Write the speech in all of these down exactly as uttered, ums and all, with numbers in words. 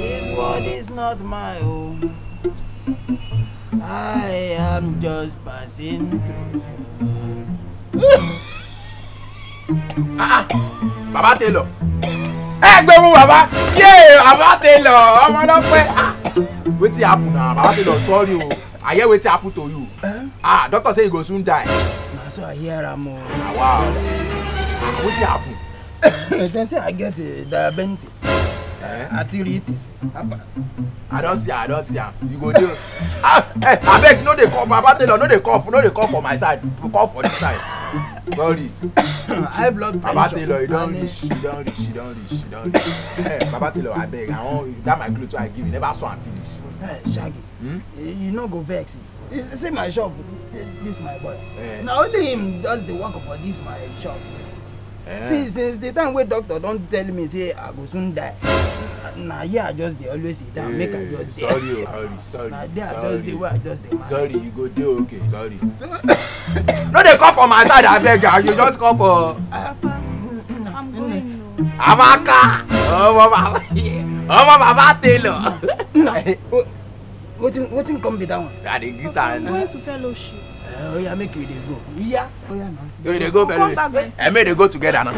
This world is not my home. I am just passing through. Ah, ah. Baba Tailor. Ẹ gbé mú baba. Yé, Baba Tailor. Ọmọ náà pẹ́. Ah, wetin happen na? Baba Tailor, sorry o. I hear wetin happen to you. Ah, doctor say you go soon die. Na so I hear am o. Ah, wow. Ah, wetin happen? Dem say I get uh, diabetes, eh? Arthritis. I don see am, I don see am. You go dey. Ah, eh, abeg, no dey cough, Baba Tailor, no dey cough, no dey cough for my side. Cough for this side. Sorry. High blood pressure. Baba Tailor, you don reach, you don reach, you don reach, you don reach. Eh, Baba Tailor, abeg, I wan that my cloth wey I give you, never sew am finish. Eh, Shaggy, hmm? You no go vex. You see my shop, see this my boy. Eh. Na only him just dey work for this my shop. Eh. See, since the time wey doctor don tell me say I go soon die, na here I just dey always sit down, make I just dey. Sorry o, sorry, sorry. Na there I just dey, where I just dey manage. Sorry, you go dey okay. Sorry. So, no dey come for my side, abeg. Ah, you just come for. Papa, I'm going o. Amaka, ọmọ baba, ọmọ Baba Tailor. Wetin, wetin come be that one? I dey greet am. I'm going to fellowship. Eh, oya, make you dey go. Iya, oya na. So you dey go fellowship? Come back, my friend. Eh, make dey go together now.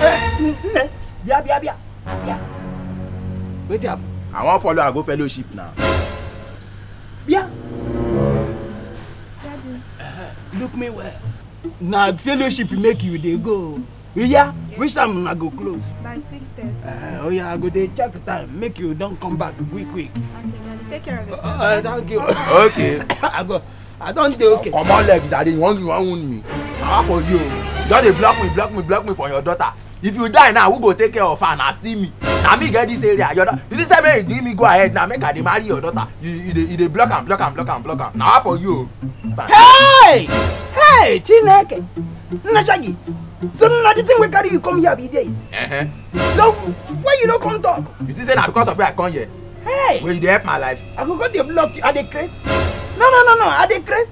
Eh, nne, bia, bia, bia, bia. Wetin happen? I wan follow am go fellowship now. Bia. Daddy. Eh, look me well. Na fellowship make you dey go. Iya, which time una go close? By six thirty. Eh, oya, I go dey check time, make you don come back quick quick. Okay, Daddy, take care of yourself. Uh, uh, thank you. Okay. I go, I don dey okay. Comot leg, Daddy, you wan, you wan wound me? How for you? You just dey block me, block me, block me for your daughter. If you die now, who go take care of her? Na still me. Na me get this area. Your da-, you think say make you give me go ahead now, make I dey marry your daughter. You, you dey, you dey block am, block am, block am, block am. Na how for you? Hey! Hey, Chineke! Nna Shaggy, so na the thing wey carry you come here be this? Uh-huh. So, why you no come talk? You think say na because of where I come here? Hey! Wey you dey help my life? I go come dey block you, I dey craze? No, no, no, no, I dey craze?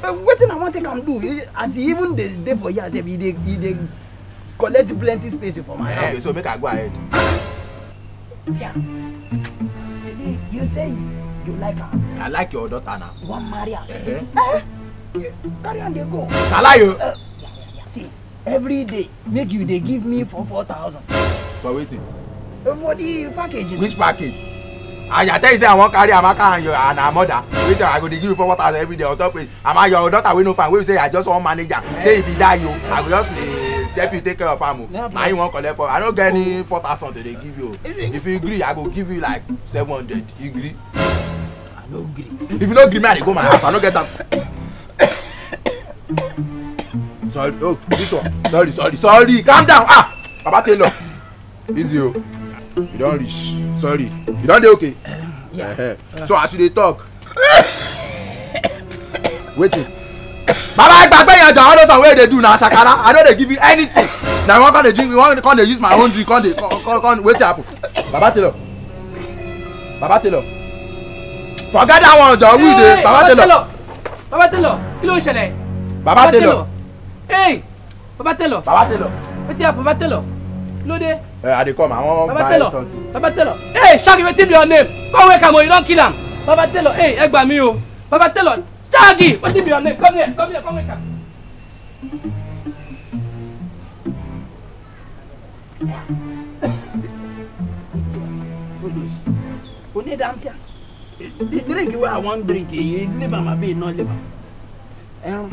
Uh, wetin I wan take am do? Eh, as e even dey, dey for here, sef, e dey, e dey collect plenty space for my house. Eh, okay, so make I go ahead. Yeah. Today, you say you like her. I like your daughter now. You wan marry her? Eh. Eh? You carry am dey go. Shall I, you? Uh, yeah, yeah, yeah. See, every day, make you dey give me for four thousand. For wetin? Uh, for the package. Which package? I, I tell you say I wan carry Amaka and your, and her mother. Wetin I go dey give you for four thousand every day on top pay? Am I your daughter wey no fine? Wey be say I just wan manage am. Say if you die, you, I go just, eh, help you take care of am o. No problem. Na him wan collect for. I no get any four thousand to dey give you. If you gree, I go give you like seven hundred. You gree? I no gree. If you no gree, me I dey go my house. I no get am. Sorry, oh, this one. Sorry, sorry, sorry. Calm down. Ah, Baba Tailor. Easy o. You don reach. Sorry. You don dey okay? Yeah. Uh-huh. So as you dey talk, wetin? Baba, I gbagbe yan jan. All those wey dey do na shakara. I no dey give you anything. Na you wan come dey drink, you wan come dey use my own drink, come dey, come, come, come, wetin happen? Baba Tailor. Baba Tailor. Forget that one, John. We dey. Hey, Baba Tailor. Baba Tailor. Kí ló ń ṣẹlẹ̀? Baba Tailor. Hey, Baba Tailor. Baba Tailor. Wetin happen, Baba Tailor? Kí ló dé? Eh, I dey come. I wan buy something. Baba Tailor. Hey, Shaggy, wetin be your name? Come wake am o, you don kill am. Baba Tailor, hey, ẹ gbà mí o. Baba Tailor, Shaggy, wetin be your name? Come here, come here, come wake am. Onye damn thing. The drink wey I wan drink, you leave am, abi you no leave am? Em.